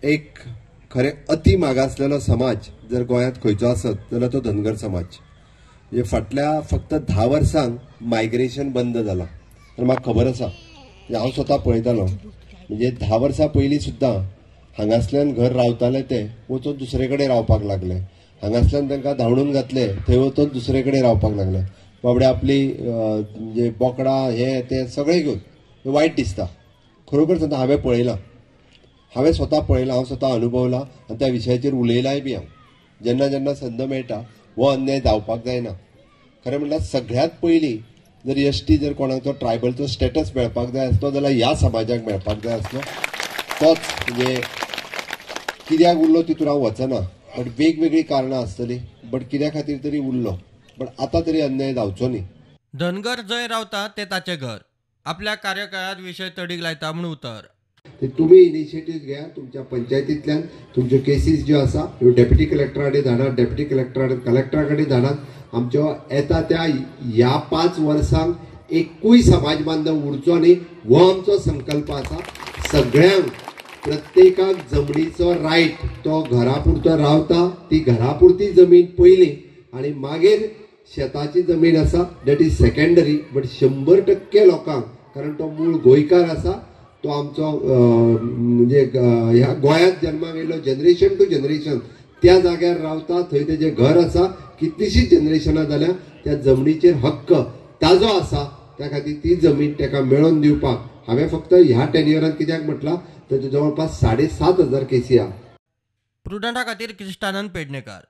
एक खरें अति मागासलेलो समाज जर गोंयांत खंयचो आसत जाल्यार तो धनगर समाज. म्हणजे फाटल्या फक्त 10 वर्सांक मायग्रेशन बंद जालां. तर म्हाका खबर आसा, हांव स्वता पळयतालो. म्हणजे 10 वर्सां पयलीं सुद्दां हांगासल्यान घर रावताले ते वचून दुसरे कडेन रावपाक लागले, हांगासल्यान तांकां धांवडून घातले थंय वचून दुसरे कडेन रावपाक लागले. बाबडे आपली म्हणजे बोकडां हे ते सगळें घेवन वायट दिसता. खरोखर सांगता, हांवें पळयलां, हांवें स्वता पळयलां, हांव स्वता अनुभवला आनी त्या विशयाचेर उलयलाय बी हांव. जेन्ना जेन्ना संद मेळटा हो अन्याय जावपाक जायना. खरें म्हणल्यार सगळ्यांत पयलीं जर एसटी जर कोणाचो ट्रायबलचो स्टेटस मेळपाक जाय आसलो जाल्यार ह्या समाजाक मेळपाक जाय आसलो. तोच म्हणजे कित्याक उरलो तितून हांव वचना, बट वेगवेगळीं कारणां आसतलीं, बट कित्या खातीर तरी उरलो. बट आतां तरी अन्याय जावचो न्ही. धनगर जंय रावता ते ताचें घर. आपल्या कार्यकाळात विशय तडीक लायता म्हूण उतर. ते तुमी इनिशिएटीव घेया तुमच्या पंचायतींतल्यान, तुमच्यो केसीस ज्यो आसा ह्यो डेप्युटी कलेक्टरा कडेन धाडात, डेप्युटी कलेक्टरा कडेन कलेक्टरा कडेन धाडात. आमच्यो येता त्या ह्या 5 वर्सांक एकूय समाज बांधव उरचो न्ही हो आमचो संकल्प आसा. सगळ्यांक प्रत्येकाक जमनीचो रायट, तो घरा पुरतो रावता ती घरा पुरती जमीन पयलीं आनी मागीर शेताची जमीन आसा that is secondary. But 100% लोकांक, कारण तो मूळ गोंयकार आसा, तो आमचो म्हणजे ह्या गोंयांत जन्माक येयलो, जनरेशन टू जनरेशन त्या जाग्यार रावता, थंय तेजें घर आसा, कितलींशींच जनरेशनां जाल्या त्या जमनीचेर हक्क ताजो आसा. त्या खातीर ती जमीन ताका मेळोवन दिवपाक हांवें फक्त ह्या टेन्युअरान कित्याक म्हटलां, ताचे जवळपास 7,500 केसी आहा. प्रुडंटा खातीर क्रिस्टानंद पेडणेकार.